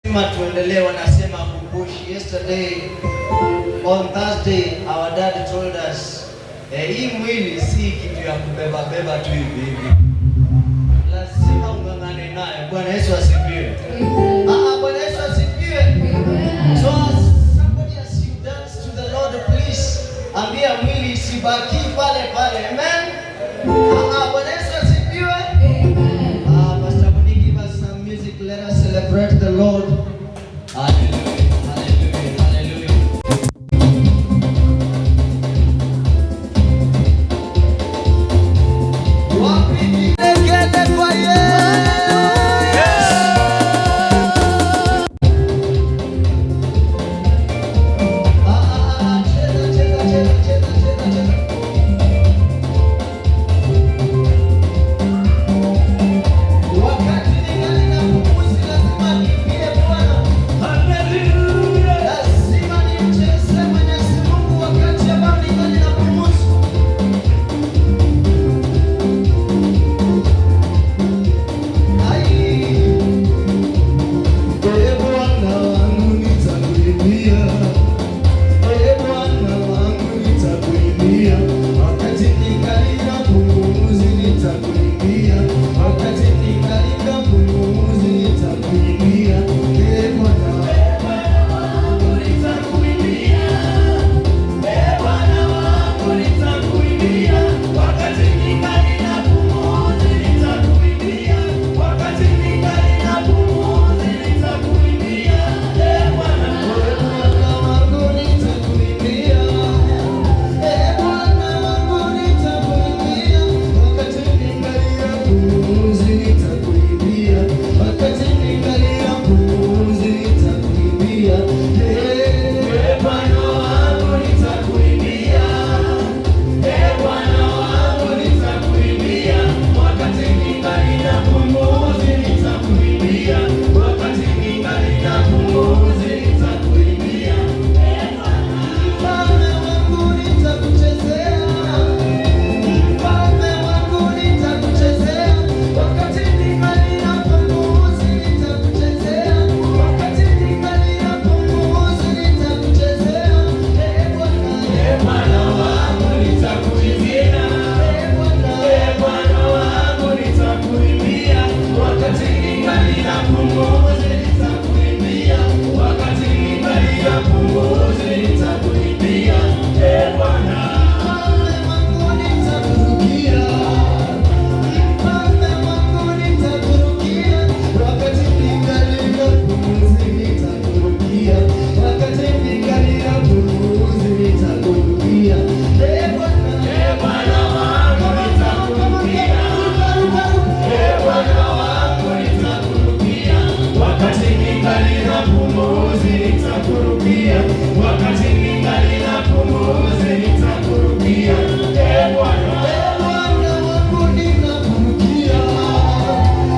Lazima tuendelee, wanasema kupush. Yesterday on Thursday our dad told us, hii mwili si kitu ya kubeba beba tu hivi hivi, lazima ung'ang'ane nayo. Bwana Yesu asifiwe. Ah, Bwana Yesu asifiwe. So as somebody, as you dance to the Lord, please ambia mwili isibaki pale pale. Amen. Ah, Bwana Yesu asifiwe. Ah, Pastor Moni, give us some music. Let us celebrate the Lord. Hallelujah, hallelujah, hallelujah. Wapi vigelegele kwa Yesu? Ah, ah, ah, cheza, cheza, cheza, cheza, cheza, cheza. Wakati ningali na pumzi, lazima niimbie Bwana. Lazima nimcheze Mwenyezi Mungu wakati ambao ningali na pumzi. Ai. Ee Bwana wangu, nitakuimbia. Ee Bwana wangu, nitakuimbia. Wakati ningali na pumzi, nitakuimbia. Wakati ningali na pumzi, nitakuimbia. Ee Bwana. Ee Bwana wangu, nitakuimbia. Ee Bwana wangu, nitakuimbia. Wakati ningali na pumzi, nitakuimbia. Wakati ningali na pumzi, nitakuimbia. Ee Bwana. Ee Bwana wangu, nitakuimbia. Ee Bwana wangu, nitakuimbia. Wakati ningali na pumzi, nitakuimbia. Wakati ningali na pumzi, nitakuimbia. Ee Bwana wangu, nitakuimbia. Ee Bwana wangu, nitakuimbia. Wakati ningali na pumzi, nitakuimbia. Wakati ningali na pumzi, nitakuimbia. Ee Bwana. Mfalme wangu, nitakuchezea. Mfalme wangu, nitakuchezea. Wakati ningali na pumzi, nitakuchezea. Wakati ningali na pumzi, nitakuchezea. Ee Bwana. Ee Bwana wangu, nitakuimbia. Ee Bwana. Ee Bwana wangu, nitakuimbia. Wakati ningali na pumzi, nitakuimbia. Wakati ningali na pumzi, nitakuimbia. Ee Bwana. Mfalme wangu, nitakurukia. Mfalme wangu, nitakurukia. Wakati ningali na pumzi, nitakurukia. Wakati ningali na pumzi, nitakurukia. Ee Bwana. Ee Bwana wangu, nitakurukia. Ruka, ruka, ruka. Ee Bwana wangu, nitakurukia. Wakati ningali na pumzi, nitakurukia. Wakati ningali na pumzi, nitakurukia. Ee Bwana. Ee Bwana wangu, ninakurukia.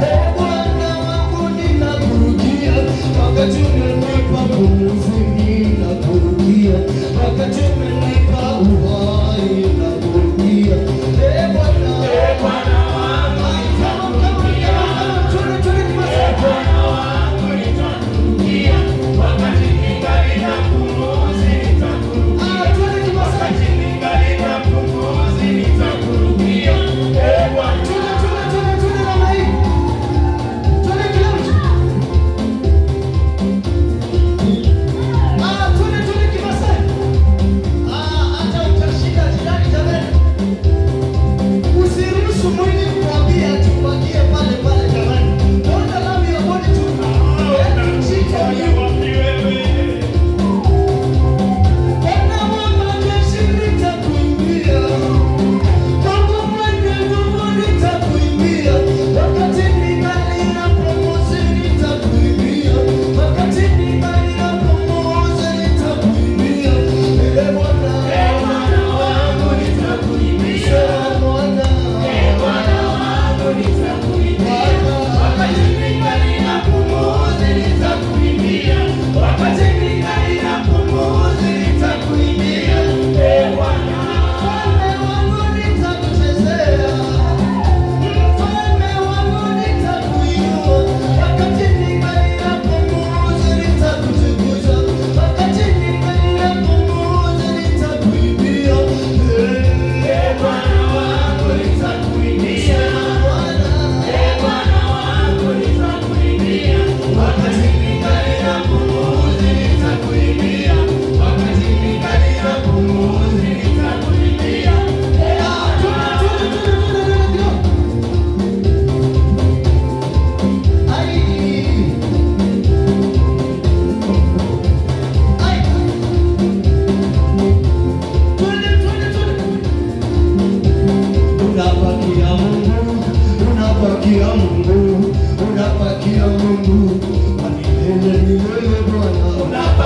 Ee Bwana wangu, ninakurukia. Wakati umenipa pumzi, ninakurukia. Wakati umenipa uhai, ninakurukia. Ee Bwana. Ee Bwana wangu, nitakurukia. Twende, twende, twende. Ee Bwana wangu, nitakurukia. Wakati ningali na pumzi, nitakurukia. Ah, twende Kimasai. Wakati ningali na pumzi, nitakurukia. Ee Bwana. Twende, twende, twende, twende namna hii. Twende kila mtu.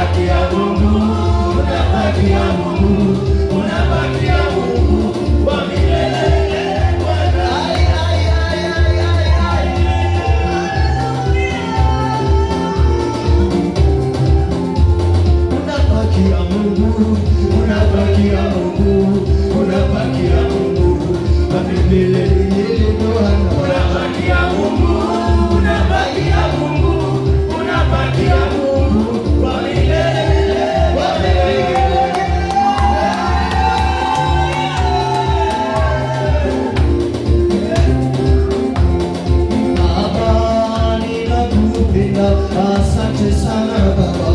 Unabakia Mungu, unabakia Mungu, unabakia Mungu wa milele Bwana. Ai, ai, ai, ai, ai, ai. Unabakia Mungu, unabakia Mungu, unabakia Mungu wa milele. Milele Bwana. Unabakia Mungu, unabakia Mungu, unabakia Mungu wa milele, wa milele. Baba, ninakupenda. Asante sana Baba.